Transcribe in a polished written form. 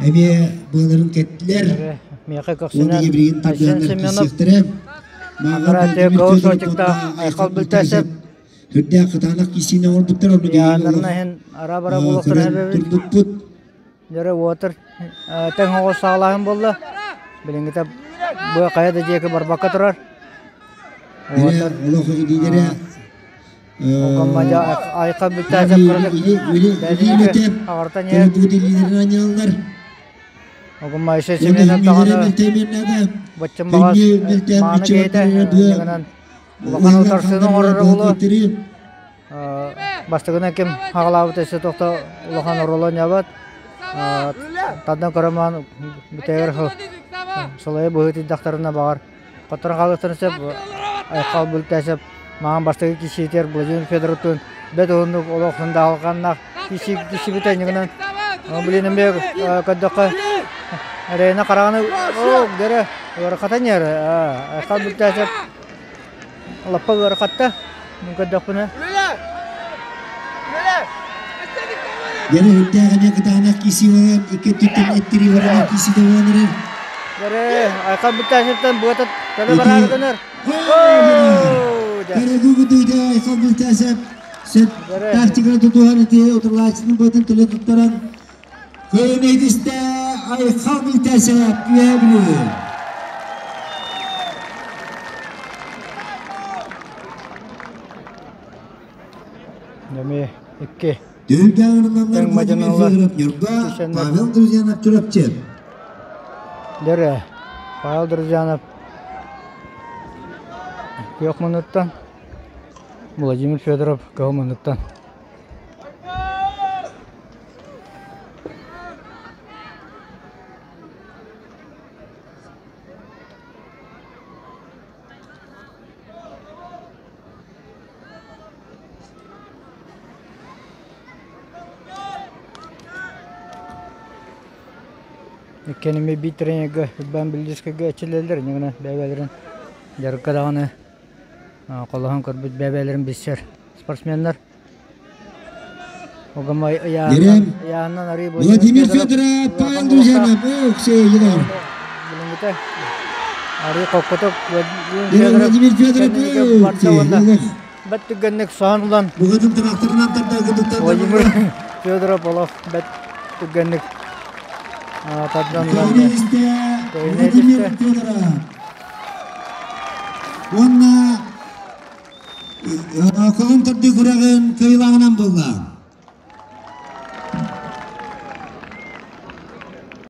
Эмиэ быаларын кэттилэр. Миэхэ Уонна көхсүнэн Еврейин Айсен тардыаннар Семенов киирсиэхтэрэ. Мааҕын Аппаратия Владимир Кыыл Федоров Сочиктаах уонна Айхал Айхал Бүлтээсэп Бүлтээсэп сүрдээх кытаанах киирсиини оҥорбуттар. Онно биһиги Яаннарына олох иһин ара-бара буолуохтарын көрөн эбэбит. турбуппут. Дьөрө уотар тэҥ оҕус саҕалааһын буолла. Билиҥҥитэ бу хайа да диэки барбакка турар. Уотар олох илиилэрэ Окоммадьа Айхал Бүлтээсэп кыратык аҕартан иһэр. илиилэрин анньаллар. Огумайша Семенов даҕаны баччым баҕас мааны киһитэ иннигинэн улахан утарсыыны оҥороро буолуо. Бастакынан ким хаҕалаабыт өссө тохто улахан оруолу оонньообот. Тардан көрөмөн бүтэйэр сылайа быһыытыйдахтарына баҕар хотторон хаалыахтарын сөп. Айхал Бүлтээсэп маҕан бастакы киһитигэр Владимир Федоровтуун бэт уһуннук олох сындаалҕаннаах киһибит иннигинэн блин эмиэ көрдөххө эрэйинэ хараҕаны оо дэрэ ыарахата ньэр Айхал Бүлтээсэп лаппа ыарахатта мин көрдөхпүнэ Дьэрэ үрдээх эмиэ кытаанах киси буолан икки өттүттэн эттири баран киси да буолан эрэр. Дьэрэ Айхал Бүлтээсэптэн быата төлө бараары гынар. Дьэрэ бутуйда Айхал Бүлтээсэп сөп тактиканы тутуһан ити утарылааччытын быатын төлө туттаран Кыайын Айхал Бүлтээсэп Үөһээ Бүлүү. Эмиэ икки Түһүлгэҕэ тэҥ Владимир мадьыналар Федоров Ньурба, кишеннэр Павел Друзьянов Чурапчы. Дөрө Павел Друзьянов күөх муннуттан, Владимир Федоров кыһыл муннуктан. Иккиэн эмиэ биир тренергэ Иван Беллицкайга эрчиллэллэр, инньэ гынан бэйэ-бэйэлэрин дьарыкка даҕаны холоһон көрбүт бэйэ-бэйэлэрин билсэр спортсменнар. Огомой Дерем ыйааһынан арыы Владимир Федоров, Павел Друзьянов, Уксеевилар. Билиҥҥитэ арыы хоккотук Дерем Владимир Федоров, Уксеевилар. Бэт түргэнник соһон ылан Бугатын тырахтарынан тарда Владимир Федоров олох бэт түргэнник тардан ылан Владимир Федоров. Уонна Колун тардыы күрэҕин кыайыылааҕынан буолла.